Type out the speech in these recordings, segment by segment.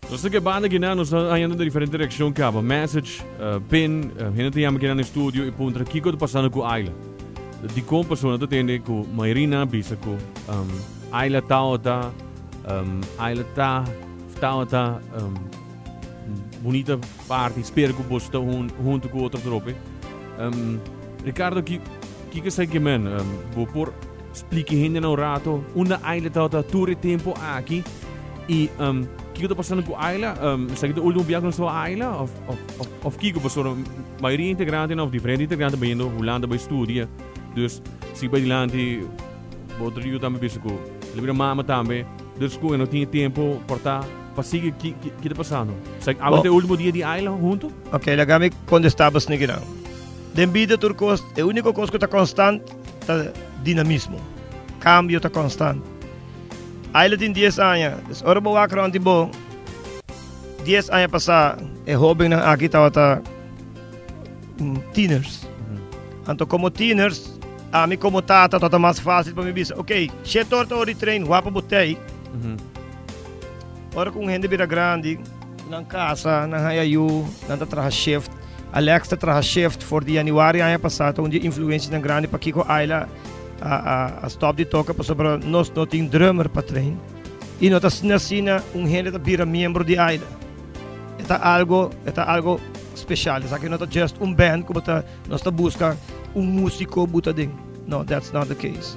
Nos ta ke banda kinan nos ta hañando diferente reaccion caba. Message, pin, hende ta yama kinan na studio y puntra kico ta pasando cu Ayla. Dicon pasobra nan ta tende cu mayoria a bisa cu Ayla tawata, Ayla ta, tawata bunita parti. Spera cu boso ta hunto cu otro trope. Ricardo, kico esaki men? Bo por Splika e hendenan un rato unda Ayla tabata tur e tempo aki y kiko ta pasando cu Ayla. Esaki ta ultimo biaha cu nos tawa Ayla of of kiko? Pasobra mayoria integrantenan of diferente integrante bayendo Hulanda bay studia. Dus si bay dilanti bo otro yu tambe bisa cu el a bira mama tambe. Dus cu e no tin e tempo por ta pa sigui ki ta pasando? Esaki awe ta e ultimo dia di Ayla hunto? Ok, laga mi contesta bo snikinan. Den bida tur cos, e unico cos cu ta constant ta dinamismo. Cambio ta constant. Ayla tin dies aña, dus ora bo wak rond di bo, dies aña pasá e hóbennan aki tabata tieners. Anto komo tieners, ami komo tata tabata mas fásil pa mi bisa, ok, shete ora ta ora di train, wak pa bo tei. Ora ku un hende bira grandi, nan kasa, nan haña yu, nan ta traha shift. Alex ta traha shift for di januari aña pasá, ta un di e influensianan grandi pakiko Ayla a a a stop di toka pasobra nos no tin drummer pa train i no ta asina asina un hende ta bira miembro di Ayla. E ta algo e ta algo special, esaki no ta just un band ku bo ta nos ta buska un musiko buta den, no that's not the case.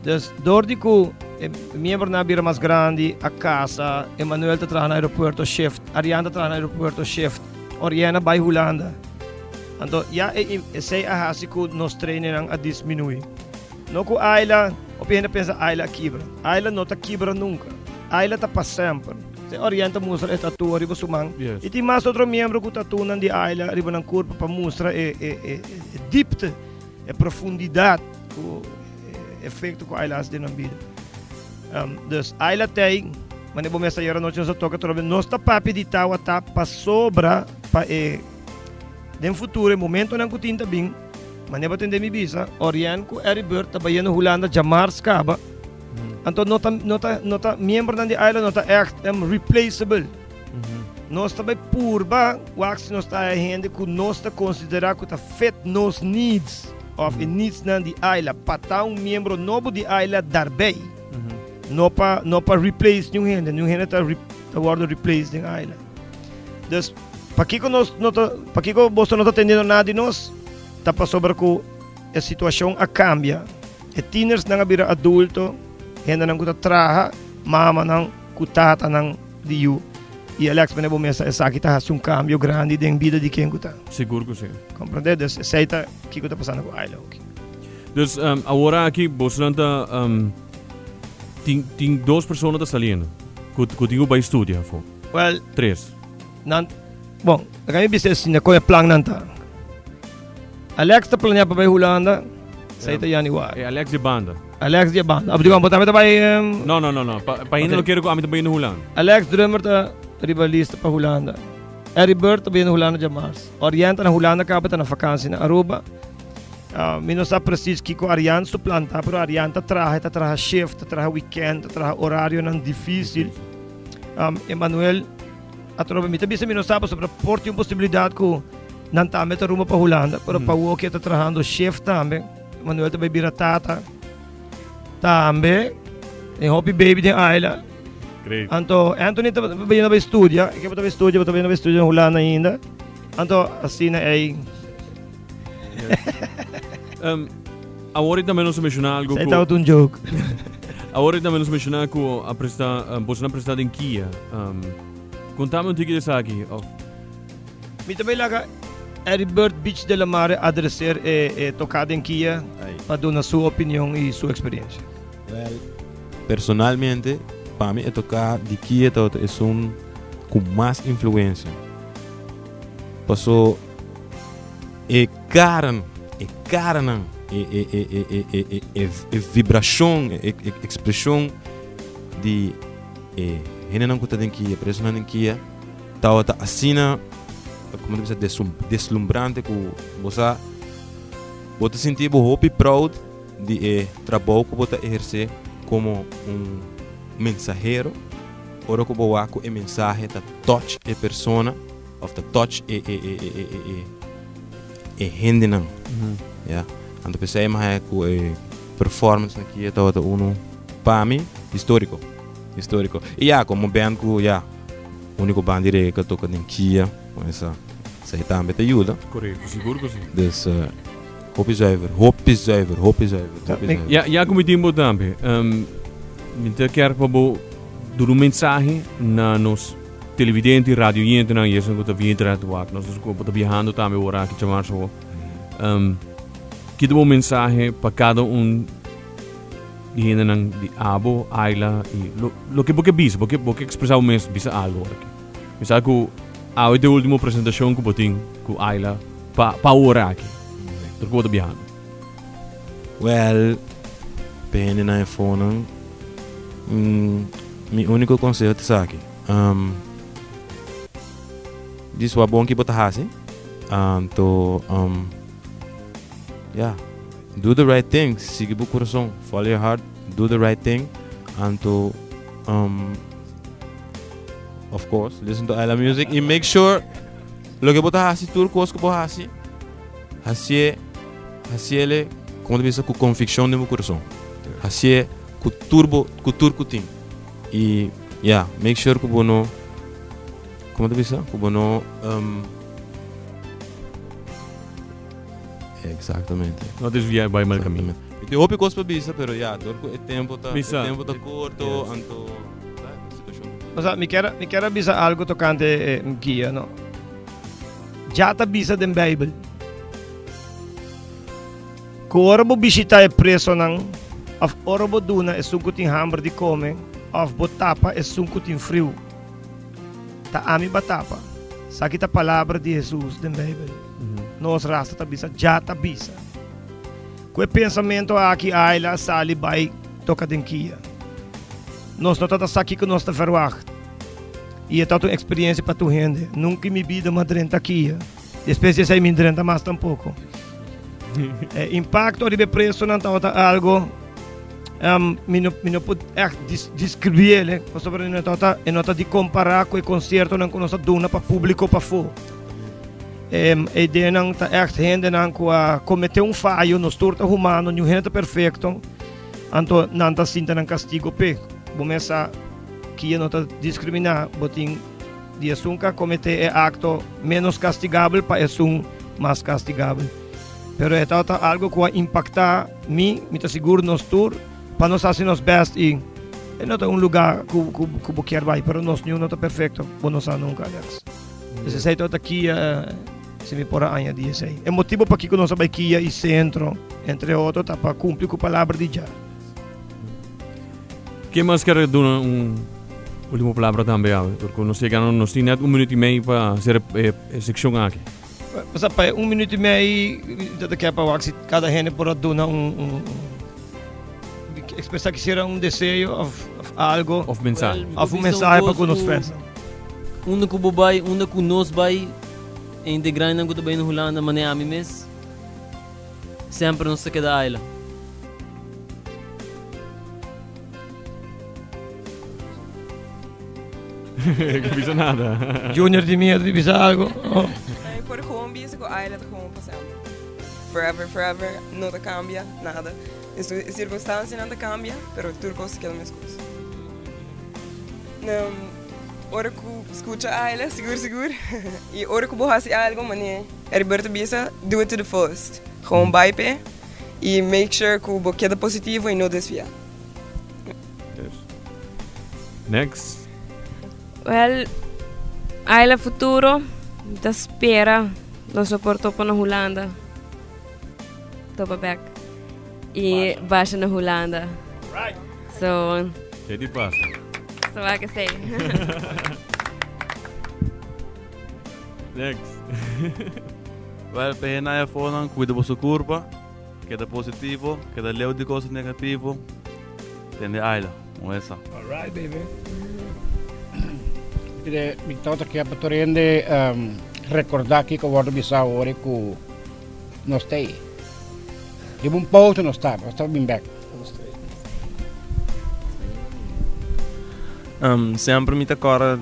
Dus dor di ku e miembronan a bira mas grandi a kasa, Emanuel ta traha na aeropuerto shift, Ariane ta traha na aeropuerto shift, Oriana bai Hulanda. Anto ya e esei a hasi ku nos trainernan a disminuí. No ku Ayla, hopi hende a pensa Ayla a kibra. Ayla no ta kibra nunka. Ayla ta pa semper. Te Oriana ta mustra e tatua riba su man. I tin mas otro miembro ku tatunan di Ayla riba nan kurpa pa mustra e e e diepte, e profundidat ku e efekto ku Ayla hasi den nan bida. Dus Ayla tei, manera bo mester ayera nochi nos a toka atrobe, nos ta papia di tawata pasobra pa e den futuro e momentonan ku tin ta bin, manera bo tende mi bisa, Orion ku Eribert ta bayendo Hulanda djamars kaba, anto no ta no ta no ta miembronan di Ayla no ta ègt replaceable. Nos ta bai purba wak si nos ta haya hende ku nos ta konsiderá ku ta fit nos needs òf e needsnan di Ayla pa ta un miembro nobo di Ayla darbei. No pa no pa replace niun hende, niun hende ta ta wòrdu replace den Ayla. Dus pakiko nos no ta pakiko boso no ta tendiendo nada di nos? Ta pasobra ku e situashon a kambia. E tienersnan a bira adulto, hendenan ku ta traha, mamanan ku tatanan. Di yu i Alex pone bo mesa esaki ta hasi un kambio grandi den bida di ken ku ta. Sigur ku si. Komprende? Dus esei ta kiko ta pasando ku Ayla oki. Dus awor aki bosonan ta tin tin dos persona ta saliendo ku ku tin ku bai studia afo. Well. Tres. Nan bon laga mi bisa asina kon e plannan ta. Alex ta planea pa bai Hulanda esei ta januari. E Alex di banda. Alex di banda. Of digo, bo tambe ta bai... No, no, no, no. Pa, pa ainda no kere ku ami ta bai na Hulanda. Alex Drummer ta riba lista pa Hulanda. Eric Bird ta bai na Hulanda djamars. Orion ta na Hulanda kaba ta na vakansi na Aruba. Uh, mi no sa precies kiko Arian su plan ta, pero Arian ta traha, ta traha shift, ta traha weekend, ta traha horarionan difícil. Um, Emmanuel atrobe mi ta bisa mi no sa pasobra por tin un posibilidad ku nan tambe ta rumbo pa Hulanda, pero pa woke ta trahando shift tambe. Manuel ta bai bira tata. Tambe. Tin hopi baby den aila. Great. Anto Anthony ta bayendo bai studia. E ke ta bai studia, ta bayendo bai studia na Hulanda ainda. Anto asina ei. Um, awor tambe nos a menciona algo Sei tawat un joke. Awor tambe nos a menciona ku a presta, um, boso a presta den Kia. Um, contame un tiki de esaki. Of, Mi ta bay laga Eribert Beach de la Mare adreser e e tocada den Kia pa duna su opinion y su experiencia. Well, personalmente, pa mi e toca di Kia tabata esun cu mas influencia. Paso e caran, e caranan, e e e e e e e e e vibracion, e e expresion di e hendenan cu ta den Kia, presonan den Kia, Tabata asina, como ta bisa, deslumbrante cu bo sa, bo ta sinti bo hopi proud di e trabou cu bo ta eherce como un mensahero. Ora ku bo wak ku e mensahe ta touch e persona of ta touch e e e e e e e hendenan. Ya. Anto p'esei mi haña ku e performance na Kia tabata unu pa mi historico. Historico. I ya komo band ku ya uniko band di reggae ku a toka den Kia kon esa esei tambe ta yuda. Korekto, sigur ku si. Dus hopi zuiver, hopi zuiver, hopi zuiver, hopi zuiver. Ya ya ku mi tin bo tambe. Mi ta kier pa bo duna un mensahe na nos televidente y radio oyentenan y esun ku ta via internet wak. Nos ku bo ta viahando tambe ora aki djamarsa awo. Ki ta bo mensahe pa kada un di hendenan di abo, Ayla y lo loke bo ke bisa, bo ke bo ke expresa bo mes bisa algo ora aki. Mi sa ku awe ta e ultimo presentashon ku bo tin ku Ayla pa pa ora aki. Tur ku bo ta biahando. Well, pa hendenan e fonan, mi úniko konseho ta esaki, Djis wak bon ki bo ta hasi, anto ya, do the right thing, sigui bo kurason, follow your heart, do the right thing, anto of course listen to Island Music y make sure loke bo ta hasi, tur kos ku bo hasi, hasié, hasiele, komo ta bisa, ku konvikshon den bo kurason, hasié ku tur bo, ku tur ku tin. Y ya, make sure ku bo no, como ta bisa? Ku bo no, um, exactamente. No desvia bai mal camino. Mi tin hopi kos pa bisa, pero ya, dor ku e tempo ta, Bisa. e tempo ta korto, Yes. anto, sa, e situacion. Osea, mi kier, mi kier a bisa algo tocante e guia, no. Ja ta bisa den Bijbel. Ku ora bo bishitá e presonan, òf ora bo duna esun ku tin hamber di kome, òf bo tapa esun ku tin friu, ta ami bo a tapa. Esaki ta palabra di Hesus den Beibel. Nos rasta ta bisa, Ja ta bisa. Ku e pensamentu aki Ayla a sali bai toka den kia. Nos no tabata sa kiko nos ta verwagt. I e tabata un eksperiensia pa tur hende. Nunka in mi bida mi a drenta kia. Despues di esei mi drenta mas tampoko. E impacto riba e presonan tabata algo um, mi no, mi no por echt dis, describiele, pasobra e no tabata, e no ta di compara cu e conciertonan cu nos a duna pa publico pafó. Um, e ideanan ta echt hendenan cu a comete un fallo, nos tur ta humano, niun hende ta perfecto, anto nan ta sinta nan castigo p'e. Bo mes sa kia no ta discrimina, bo tin Di esun ku a kometé e akto ménos kastigabel pa esun mas kastigabel. Pero e tabata algu ku a impaktá mi, mi ta sigur nos tur, pa nos hasi nos bèst i e no ta un lugá ku ku bo kier bai, pero nos niun no ta perfekto, bo no sa nunka, Alex. Pues esei tabata kia, si mi por a añadí esei. E motibu pakiko nos a bai kia i sentro, entre otro, ta pa kumpli ku palabra di Jah. Ken mas ker duna un ultimo palabra tambe awe? Porque nos llega nos tin net un minuut y mei pa hacer e, e seccion aki. Pasa pa un minuut y mei dat ik heb wak si cada hende por a duna un, un, un expresa quisiera un deseo of, of algo. Of mensahe. Of un mensahe pa ku nos fans. Unda ku bo bai, unda ku nos bai, e integrantenan ku ta bai na Hulanda manera ami mes, Semper nos ta keda aila. Ke bisa nada. Junior di miedo di bisa algo. Oh. Ay, por gewoon bisa ku aila ta gewoon pa semper. Forever, forever, no ta cambia nada. E circunstancianan ta cambia, pero tur cos ta keda mescos. Um, ora ku scucha aila, sigur sigur. Y ora ku bo hasi algo, mane Heriberto bisa, do it to the fullest. Gewoon bai p'e y make sure ku bo keda positivo y no desvia. Yes. Next. Well, Ayla futuro ta spera nos lo por topa na Hulanda. Topa back. Y basha na Hulanda. Right. So. Ke di pasa? So wat ik say. Next. Wel, pa hende aya afonan, cuida boso curpa, keda positivo, keda leu di cosas negativo. Tende Ayla, un esa. Alright, baby. Mire, mi tabata kier pa tur hende um, recordá kiko wordo bisa awor ku nos ta ei. Riba un pouso nos ta, nos ta bin bek. Um, semper mi ta kòrda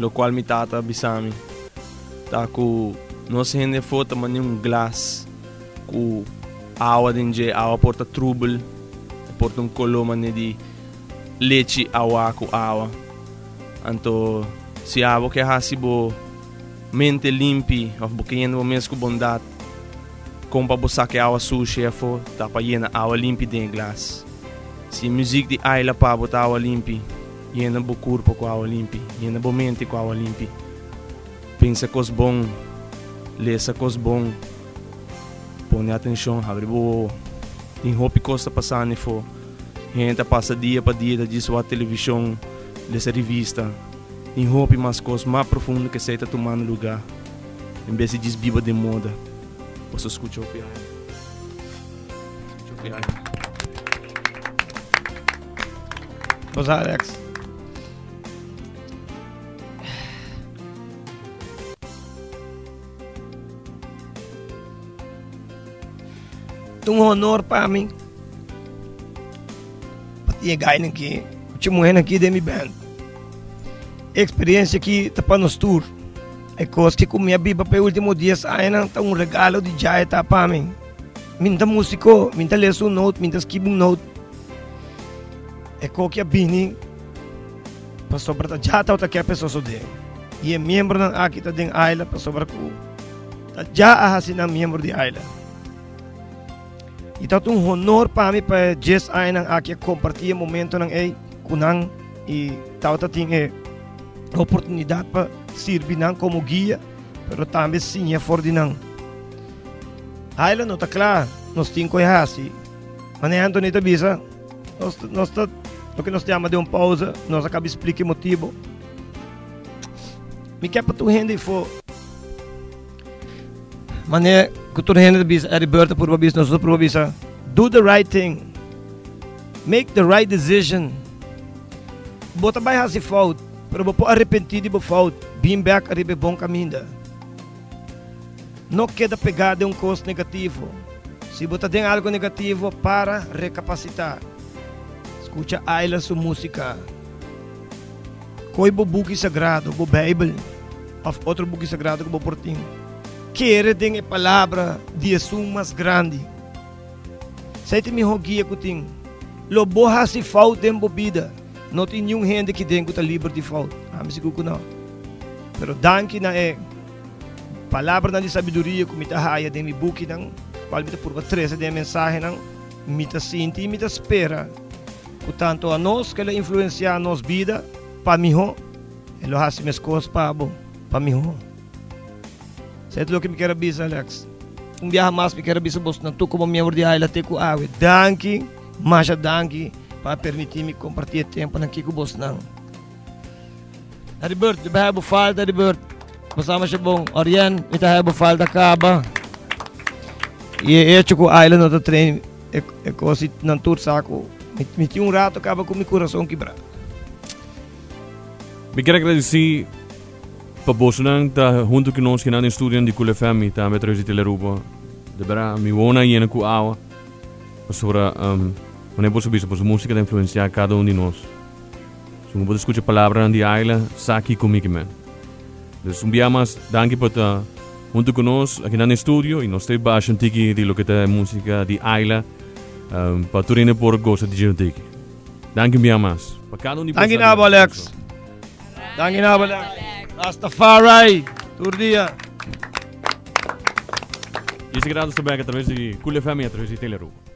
lokual mi tata a bisa mi, ta ku nos hende afó ta manda un glas ku awa den dje, awa por ta trubel, e por ta un koló manera di lechi awa ku awa. Anto si abo ke hasi bo mente limpi òf bo ke yena bo mes ku bondat, kon pa bo saka e awa sushi afó ta pa yena awa limpi den e glas. Si e muzik di Ayla pa bo ta awa limpi, yena bo kurpo ku awa limpi, yena bo mente ku awa limpi. Pensa kos bon, lesa kos bon, pone atenshon, habri bo wowo. Tin hopi kos ta pasando afó. Hende ta pasa dia pa dia ta djis wak televishon, lesa revista. Tin hopi mas kos mas profundo ku esei ta tumando lugá. En bes di djis biba den moda, boso skucha hopi Ayla. Skucha hopi Ayla. Bosa Alex. Un honor pa mi pa tin e gainan aki, mucha muhernan aki den mi band. E experiencia aki ta pa nos tur. E kos ki ku mi a biba pa e ultimo dies añanan ta un regalo di Jah e ta pa mi. Mi no ta musiko, mi no ta lesa un note, mi no ta skibi un note. E kos ki a bini pasobra ta Jah tabata ke pa e sosode. I e miembronan aki ta den Ayla pasobra ku ta Jah a hasi nan miembro di Ayla. I tabata un honor pa mi pa e djes añanan aki a kompartí e momentonan ei ku nan i tabata tin e oportunidat pa sirbi nan komo guia, pero tambe siña for di nan. Ayla no ta kla, nos tin ku e hasi. Manera Anthony ta bisa, nos nos ta loke nos ta yama den un pausa, nos a kaba splika e motibu. Mi ke pa tur hende afó. Manera ku tur hende ta bisa, Heriberto a purba bisa, nos a purba bisa, do the right thing, make the right decision. Bo ta bai hasi fout, pero bo por arepentí di bo fout, bin bèk ariba e bon kaminda. No keda pegá den un kos negativo. Si bo ta den algu negativo, para, rekapasitá. Skucha Ayla su músika. Koe bo buki sagrado, bo Beibel òf otro buki sagrado ku bo por tin. Kere den e palabra di Esun mas grandi. Esei ta e mihó guia ku tin. Lo bo hasi fout den bo bida. No tin niun hende aki den ku ta liber di fout. Ami sigur ku no. Pero danki na e palabranan di sabiduria ku mi ta haya den mi bukinan, kual mi ta purba trese den e mensahenan, mi ta sinti i mi ta spera Ku tantu anos ku el a influensiá nos bida pa mihó, e lo hasi meskos pa bo pa mihó. Esei ta loke mi kier a bisa, Alex. Un biaha mas mi kier a bisa boso nan tur komo miembro di Ayla te ku awe, danki, masha danki pa a permití mi kompartí e tempunan aki ku bosnan. Heribert, mi ta haya bo falta, Heribert. Bo sa masha bon. Orien, mi ta haya bo falta kaba. I e echo ku Ayla no ta train E e kos di nan tur sa ku mi mi tin un rato kaba ku mi kurason kibrá. Mi kier agradesí pa bosonan ta hunto ku nos kinan den studionan di Cool FM i tambe atraves di Telearuba. De bera mi wowonan a yena ku awa pasobra manera boso bisa boso musika ta influensiá kada un di nos. Si bo ta skucha palabranan di Ayla sa kiko mi ke men. Dus un bia mas danki pa ta hunto ku nos akinan den studio i nos ta basha un tiki di loke ta e musika di Ayla pa tur hende por gosa di dje un tiki. Danki un bia mas pa kada un di boso. Danki na bo Alex. Danki na bo Alex. Rastafari tur dia. I esaki rato ta bek atraves di Cool FM i atraves di Telearuba.